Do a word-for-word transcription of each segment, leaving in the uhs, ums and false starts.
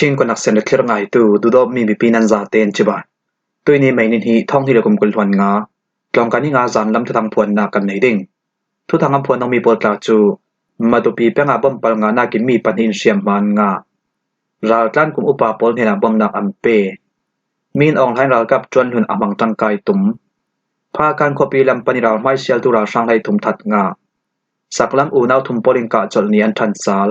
Chin Connection le thlir ngaitu, duhdawtmi mipi nan zate in cibai. Tuini May ni hnih, thawng hnih le kum kul hluan nga, Tlawngkai ni nga zan lam thuthang phuanna kan nei ding. Thuthang a phuan dongmi pawl tla cu, Matupi peng ah bom pal ngana kim mi pahnih in hriamhma an ngah. Raltlan kum upa pawl hnenah bomnak an pe. Min Aung Hlaing ralkap ṭuan hlun a hmang ṭangkai tum. Phakan khuapi lam pan i ral hmaisialtu ralhrang hlei thum that ngah. Saklam unau thum pawl in kah colh ni an ṭhan sal.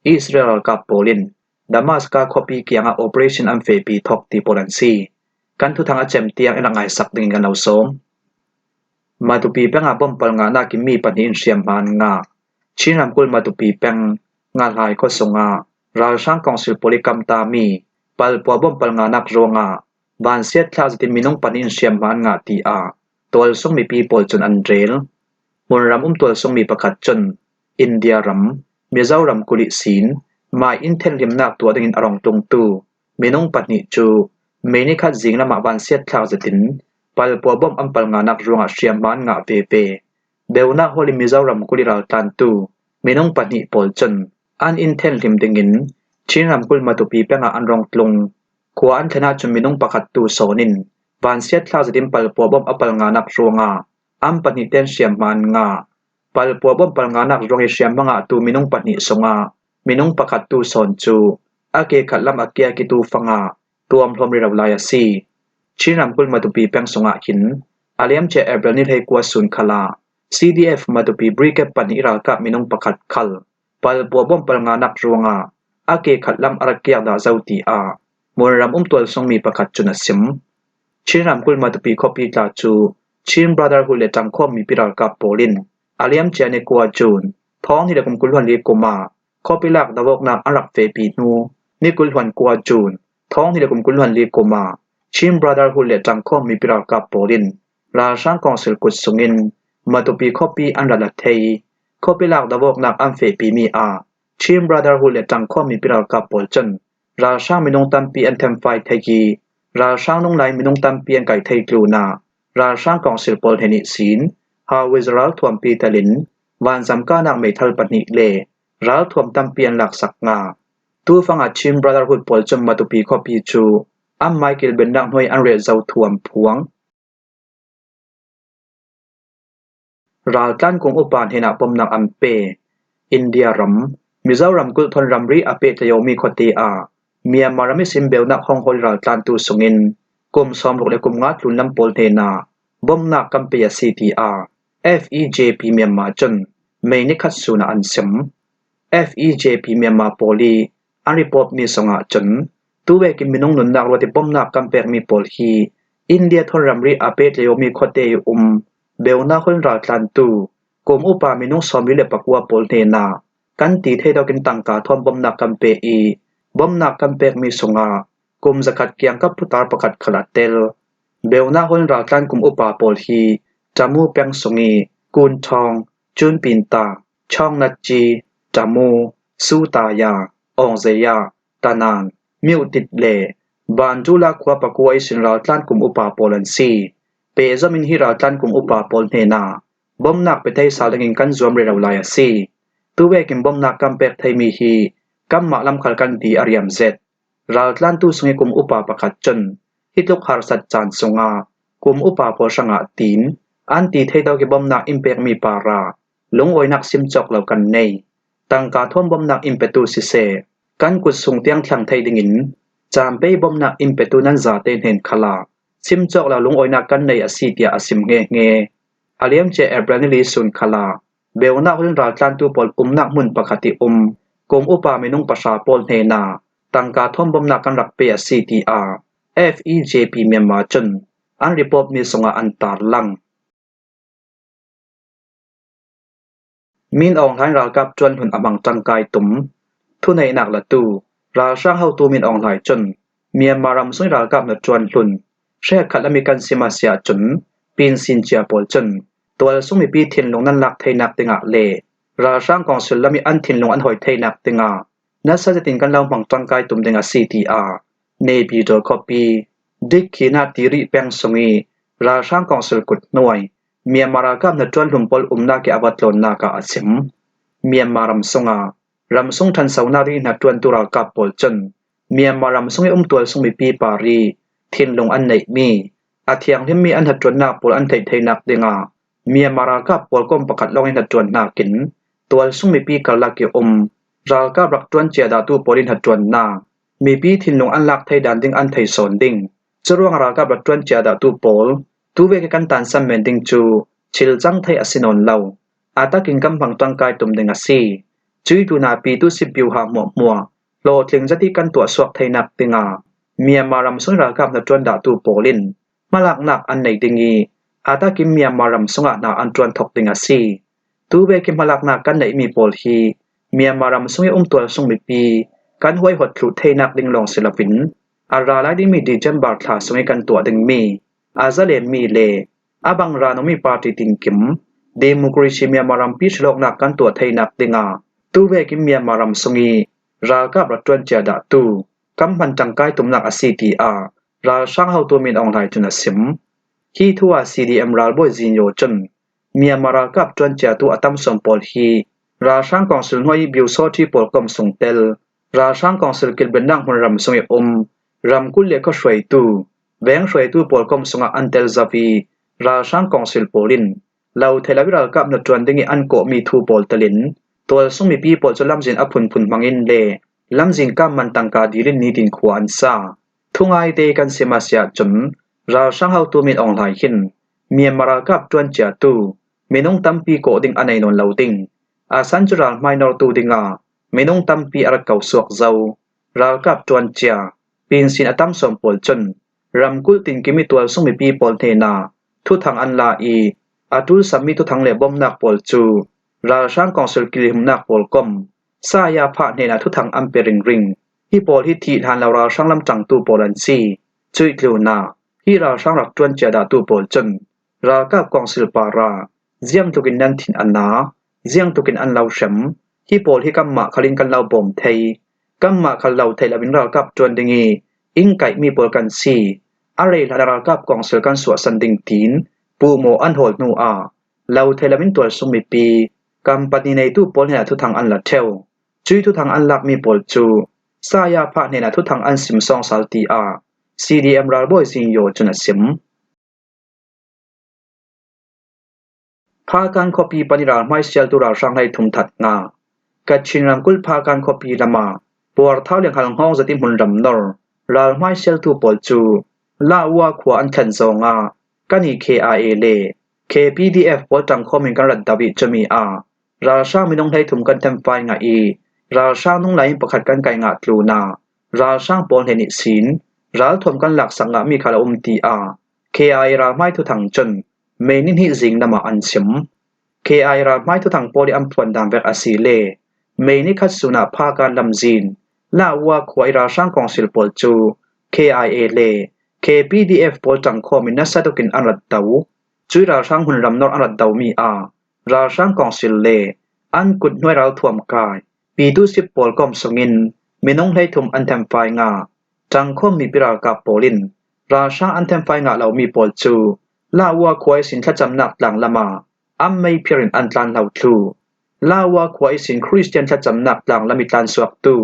Israel ralkap pawl in Damaska khuapi kiangah operation an fehpi thawk ti pawl an si. Kan thuthang a cem tiang in rak ngaisak dingin kan lo sawm. Matupi peng ah bom pal ngana kim mi pahnih in hriamhma an ngah. Chin ramkulh Matupi peng Ngahlai khuasung ah ralhrang kawngsil pawl i kamtami palpua bom pal nganak ruangah vansiat thlak zetin minung pahnih in hriamhma an ngah, tiah tualsung mipi pawl cun an rel. Hmunram um tualsungmi pakhat cun India ram, Mizoram kulh ihsin mai in thenhlimnak tuah dingin a rung tlungtu minung pahnih cu May ni khat zinglam ah vansiat thlak zetin palpua bom an pal nganak ruangah hriamhma an ngah veve. Beunak hual in Mizoram kulh i raltlantu minung pahnih pawl cun an in thenhlim dingin Chin ramkulh Matupi peng ah an rung tlung. Khua an thlen ahcun minung pakhat tu sawn in vansiat thlak zetin palpua bom a pal nganak ruangah an pahnih ten hriamhma an ngah. Palpua bom pal nganak ruang i hriamhma ngahtu minung pahnih sungah minung pakhat tu sawn cu a ke khat lam a kiak i tu fangah tuamhlawm rero lai a si. Chin ramkulh Matupi peng sungah hin a liamcia April ni hleikua sun khalah C D F Matupi Brigade pahnih i ralkap minung pakhat khal palpua bom pal nganak ruangah a ke khat lam a rak kiak dah zo, tiah Hmunram um tualsungmi pakhat cun a sim. Chin ramkulh Matupi khuapi tla cu Chin Brotherhood le ṭangkhawm mipi ralkap pawl in a liamcia ni kua June, thawng hnih le kum kul hluan li kum ah khuapi lak do awknak an rak fehpi hnu, ni kul hluan kua June, thawng hnih le kum kul hluan li kum ah Chin Brotherhood le ṭangkhawm mipi ralkap pawl in ralhrang kawngsil kut sungin Matupi khuapi an ra la thei. Khuapi lak do awknak an fehpimi ah Chin Brotherhood le ṭangkhawm mipi ralkap pawl cun ralhrang minung tampi an themfai thei i ralhrang nunglai minung tampi an kaih thei tlunah ralhrang kawngsil pawl hnen ihsin hau ralthuampi telin vanzam kahnak meithal pahnih le ralthuam tampi an laksak ngah. Tufang ah Chin Brotherhood pawl cun Matupi khuapi cu an mai kilbennak hnuai an rel zo thu an phuang. Raltlan kum upa hnenah bomnak an pe. India ram, Mizoram kulh thawn ramri a peh tlaiomi khuate ah Myanmar ram ihsin beunak hong hawl raltlantu sungin kum sawmruk le kum nga tlunlam pawl hnenah bomnak kan pe a si, tiah F E J P Myanmar cun May ni khat sun ah an sim. F E J P Myanmar pawl i an report mi sungah cun, tuvekin minung nunnak ruat i bomnak kan pekmi pawl hi India thawn ramri a peh tlaiomi khuate i um beunak hawl raltlantu kum upa minung sawmli le pakua pawl hnenah kan ti thei dawkin tangka thawn bomnak kan pe i bomnak kan pekmi sungah kum zakhat kiangkap putar pakhat khal a tel. Beunak hawl raltlan kum upa pawl hi Tamu peng sung i Kunthawng, Cunpinta, Chawngnatci, Tamu, Sutaya, Awngzeya, Tanan, Myuhtit le Bandula khua pakua ihsin raltlan kum upa pawl an si. Pehzom in hi raltlan kum upa pawl hnenah bomnak pe thei sal dingin kan zuam rero lai a si. Tuvekin bomnak kan pek theimi hi kanmah lam khal kan ti a riam zet. Raltlantu sung i kum upa pakhat cun hi tluk harsat caan sungah kum upa pawl hrangah tiin an ti thei dawk i bomnak in pekmi parah lungawinak sim cawk lo kan nei. Tangka thawn bomnak in petu siseh, kan kut sung tiang thlang thei dingin caan pei bomnak in petu nan zate hnen khalah sim cawk lo lungawinak kan nei a si, tiah a sim hngehnge. A liamcia April ni li sun khalah beunak hawl raltlantu pawl umnak hmun pakhat i um kum upa minung pahra pawl hnenah tangka thawn bomnak kan rak pe a si, tiah F E J P Myanmar cun an report mi sungah an tarlang. Min Aung Hlaing ralkap ṭuan hlun a hmang ṭangkai tum. Thuneihnak latu, ralhrang hotu Min Aung Hlaing cun Myanmar ram sung i ralkap hna ṭuan hlun hrekkhat lam i kan sim a si ahcun, pinsin cia pawl cun tualsung mipi thinlung nan lak theinak dingah le ralhrang kawngsil lam i an thinlung an hawi theinak dingah nasa zetin kan lo hmang ṭangkai tum ding a si, tiah Naypyidaw khuapi Dikkhinatiri peng sung i ralhrang kawngsil kut hnuai Myanmar ralkap hnaṭuan hlun pawl umnak i a va tlawnnak ah a sim. Myanmar ram sungah ramsung ṭhansonak ding i hnaṭuantu ralkap pawl cun Myanmar ram sung i um tualsung mipi parih thinlung an neih mi, a thianghlim mi an hnaṭuannak pawl an theih theinak dingah Myanmar ralkap pawl kom pakhat lawng i hnaṭuan hnakin tualsung mipi karlak i um ralkap rak ṭuan cia dahtu pawl i hnaṭuannak mipi thinlung an lak thei dan ding an thei sawn ding. Curuangah ralkap rak ṭuan cia dahtu pawl tuvek i kan tansan men ding cu thil cang thei a si nawn lo. A takin kan hmang ṭangkai tum ding a si. Cuih tlunah pitu sip biuha hmuahhmuah hlawhtling zet i kan tuahsuak theinak dingah Myanmar ram sung i ralkap hnaṭuan dahtu pawl in hmalaknak an nei ding i a takin Myanmar ram sungah hna an ṭuan thawk ding a si. Tuvek i hmalaknak kan neihmi pawl hi Myanmar ram sung i um tualsung mipi kan huaihawt thluh theinak ding lawng si loin a ra lai dingmi December thla sung i kan tuah dingmi a zalenmi le a bang ran awmi party tinkim democracy Myanmar rampi hrilawknak kan tuah theinak dingah tuvek i Myanmar ram sung i ralkap rak ṭuan cia dahtu kan hman ṭangkai tumnak a si, tiah ralhrang hotu Min Aung Hlaing cun a sim. Hi thu ah C D M ralbawi Zin Yo cun Myanmar ralkap ṭuan ciatu a tam sawn pawl hi ralhrang kawngsil hnuai i biusawṭhi pawl kom sung tel, ralhrang kawngsil kilbennak hmunram sung i um ramkulh le khuahruaitu, venghruaitu pawl kom sungah an tel zo i ralhrang kawngsil pawl in lo thei lo i ralkap hnaṭuan ding i an kawhmi thu pawl telin tualsung mipi pawl cu lamzin a phunphun hmangin le lamzin kam man tangka dilin nitin khua an sa. Thungaite kan sim a si ahcun ralhrang hotu Min Aung Hlaing hin Myanmar ralkap ṭuan ciatu minung tampi kawh ding a nei nawn lo ding. A san cu ralhmai nortu dingah minung tampi a rak ko suak zo. Ralkap ṭuan cia pinsin a tam sawn pawl cun ramkulh tinkim i tualsung mipi pawl hnenah thuthang an la i a ṭul sammi thuthang le bawmhnak pawl cu ralhrang kawngsil kilhimnak pawl kom saya phah hnenah thuthang an pe ringring. Hi pawl hi thih hlan lo ralhrang lam ṭangtu pawl an si. Cuih tlunah hi ralhrang rak ṭuan cia dahtu pawl cun ralkap kawngsil parah ziangtlukin nan thin a na, ziangtlukin an lo hrem. Hi pawl hi kanmah khalin kan lo bawm thei. Kanmah khal lo thei loin ralkap ṭuan ding i in kaihmi pawl kan si. A rei hlan a ralkap kawngsil kan suahsan ding tiin puhmaw an hawl hnu ah lo thei loin tualsung mipi company neitu pawl hnenah thuthang an la ṭheu. Cuih thuthang an lakmi pawl cu saya phah hnenah thuthang an sim sawngsal, tiah C D M ralbawi Zin Yo cun a sim. Phakan khuapi pan i ralhmai sialtu ralhrang hleithum that ngah. Kachin ramkulh Phakan khuapi lamah puarthau le hngalhnghawng zet i hmunram nor ralhmai sialtu pawl cu Lahua khua an thlen zawngah kan i K I A le K P D F pawl ṭangkhawm in kan rat do i cumi ah ralhrang minung hleithum kan themfai ngah i ralhrang nunglai in pakhat kan kai ngah tlunah ralhrang pawl hnen ihsin ralthuam kan laksak ngahmi khal a um, tiah K I A ralhmai thuthang cun May ni hnih zing lamah an sim. K I A ralhmai thuthang pawl i an phuan dan vek a si le May ni khat sun ah Phakan lamzin Lahua khua i ralhrang kawngsil pawl cu K I A le K P D F pawl ṭangkhawm in nasa tukin an rat do. Cuih ralhrang hmunram nor an rat domi ah ralhrang kawngsil le an kut hnuai ralthuam kai pitu sip pawl kom sungin minung hleithum an themfai ngah. Ṭangkhawm mipi ralkap pawl in ralhrang an themfai ngah lomi pawl cu Lahua khua ihsin thlacamnak tlang lamah an mei phir in an tlan hlo thluh. Lahua khua ihsin Khristian thlacamnak tlang lam i tlansuaktu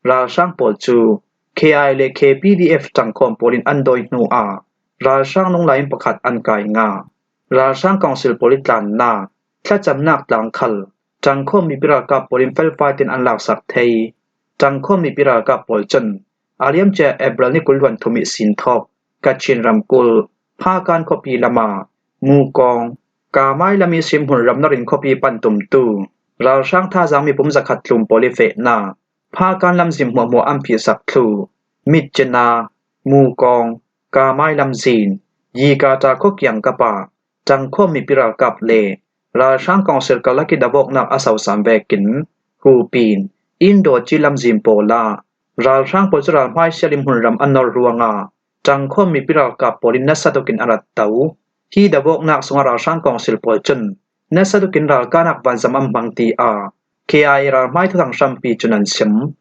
ralhrang pawl cu K I A le K P D F ṭangkhawm pawl in an dawi hnu ah ralhrang nunglai in pakhat an kai ngah. Ralhrang kawngsil pawl i tlannak thlacamnak tlang khal ṭangkhawm mipi ralkap pawl in felfai tein an laksak thei. Ṭangkhawm mipi ralkap pawl cun a liamcia April ni kul hluan thum ihsin thawk Kachin ramkulh Phakan khuapi lamah Mukawng, Kamai lam ihsin hmunram nor in khuapi pan tumtu ralhrang thazaang mipum zakhat tlum pawl i fehnak Phakan lamzin hmuahhmuah an phihsak thluh. Mitcina, Mukawng, Kamai lamzin, Yikata khuakiang kap ah ṭangkhawm mipi ralkap le ralhrang kawngsil karlak i davawknak a sosam vekin Hupin, Indochi lamzin pawl ah ralhrang pawl cu ralhmai sial in hmunram an nor ruangah ṭangkhawm mipi ralkap pawl in nasa tukin a rat do. Hi davawknak sungah ralhrang kawngsil pawl cun nasa tukin ralkahnak vanzam an hmang, tiah K I A ralhmai thuthang hrampi cun an sim.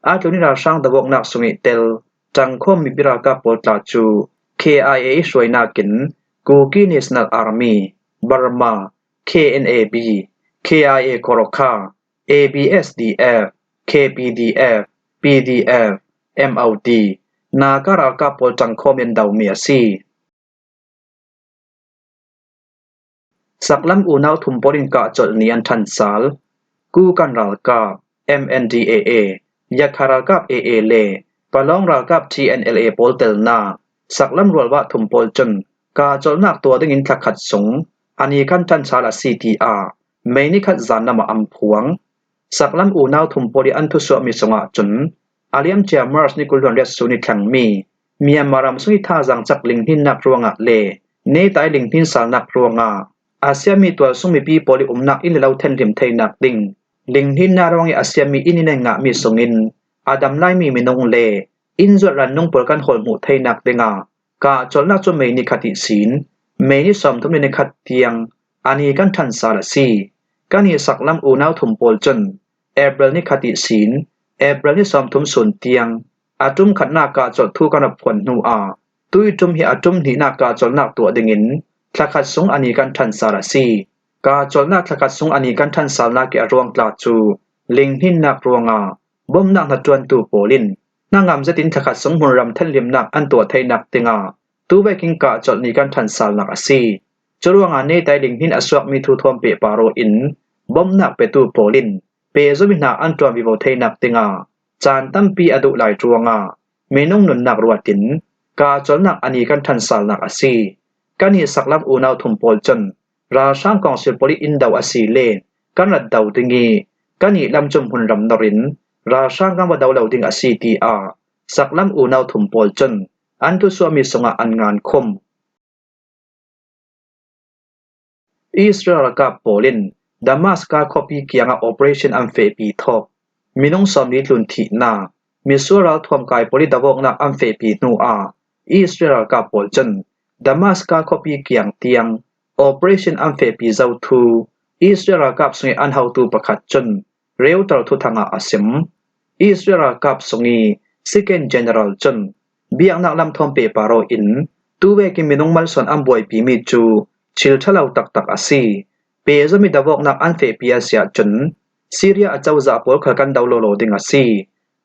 A tlun i ralhrang davawknak sung i tel ṭangkhawm mipi ralkap pawl tla cu K I A i hruainakin Kuki National Army, Burma, K N A B, K I A Gorkha, A B S D F, K P D F, P D F, M O D, Naga ralkap pawl ṭangkhawm in an domi a si. Saklam unau thum pawl in kahcolh ni an ṭhansal. Kukan ralkap M N D A A, Yakha ralkap A A le Palawng ralkap T N L A pawl telna saklam rualvah thum pawl cun kahcolhnak tuah dingin thlakhat sung a ni khan ṭhansal a si, tiah May ni khat zan lamah an phuang. Saklam unau thum pawl i an thusuahmi sungah cun a liamcia March ni kul hluan riat sun i thlengmi Myanmar ram sung i thazaang cak linghninnak ruangah le neitai linghnin salnak ruangah a siami tualsung mipi pawl i umnak inn le lo thenhlim theinak ding, linghninnak ruangih a siami inn i nei ngahmi sungin a dam laimi minung le inn zuat rannung pawl kan holh hmuh theinak dingah kahcolhnak cu May ni khat ihsin May ni sawmthum le ni khat tiang a ni kan ṭhansal a si. Kan i saklam unau thum pawl cun April ni khat ihsin April ni sawmthum sun tiang a ṭum khatnak kahcolh thu kan rak phuan hnuah tui ṭum hi a ṭum hnihnak kahcolhnak tuah dingin thlakhat sung a ni kan ṭhansal a si. Kahcolhnak thlakhat sung a ni kan ṭhansalnak i a ruang tla cu linghninnak ruangah bomnak hnaṭuantu pawl in hnangam zetin thlakhat sung hmunram thenhlimnak an tuah theinak dingah tuvekin kahcolh ni kan ṭhansalnak a si. Curuangah neitai linghnin a suakmi thu thawn pehpar aw in bomnak petu pawl in pehzom i hna an ṭuan vivo theinak dingah caan tampi a duh lai ruangah minung nunnak ruatin kahcolhnak a ni kan ṭhansalnak a si. Kan i saklam unau thum pawl cun ralhrang kawngsil pawl i in do a si le kan rat do ding i kan i lam cun hmunram nor in ralhrang kan va do lo ding a si, tiah saklam unau thum pawl cun an thusuahmi sungah an ngan khum. Israel ralkap pawl in Damascus khuapi kiangah operation an fehpi thawk. Minung sawmli tlun thihnak, misual ralthuam kai pawl i davawknak an fehpi hnuah Israel ralkap pawl cun Damascus khuapi kiang tiang operation an fehpi zo thu Israel ralkap sungih an hotu pakhat cun Reuters thuthangah a sim. Israel ralkap sungih second general cun biaknak lam thawn pehpar aw in tuvekin minung malsuan an buaipimi cu thil ṭha lo taktak a si. Pehzom i davawknak an fehpi a si ahcun Syria acozah pawl khal kan do lawlaw ding a si.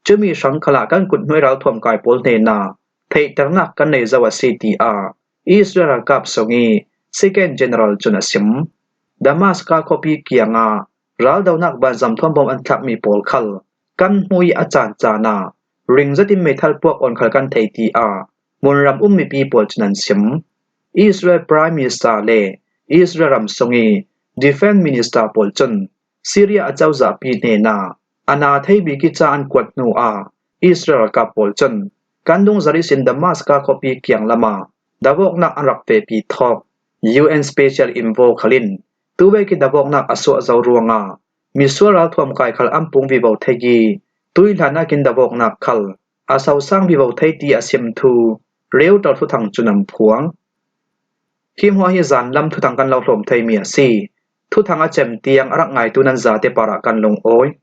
Cumi hrang khalah kan kut hnuai ralthuam kai pawl hnenah theihternak kan nei zo a si, tiah Israel ralkap sungih second general cun a sim. Damascus khuapi kiangah raldonak banzam thawn bom an thlakmi pawl khal kan hmuh i a caan caan ah ringzet in meithal puak awn khal kan thei, tiah hmunram um mipi pawl cun an sim. Israel Prime Minister le Israel ram sungih Defense Minister pawl cun Syria acozahpi hnenah a na thei bik i ca an kuat hnuah Israel ralkap pawl cun kan dungzar ihsin Damascus khuapi kiang lamah davawknak an rak fehpi thawk. U N Special Envoy khal in tuvekin davawknak a suah zo ruangah misual ralthuam kai khal an pung vivo thei i tui hlan nakin davawknak khal a sosang vivo thei, ti a sim thu Reuters thuthang cun an phuang. Hi hmuah hi zanlam thuthang kan lo hlawm theimi a si. Thuthang a cem tiang a rak ngaitu nan zate parah kan lungawi.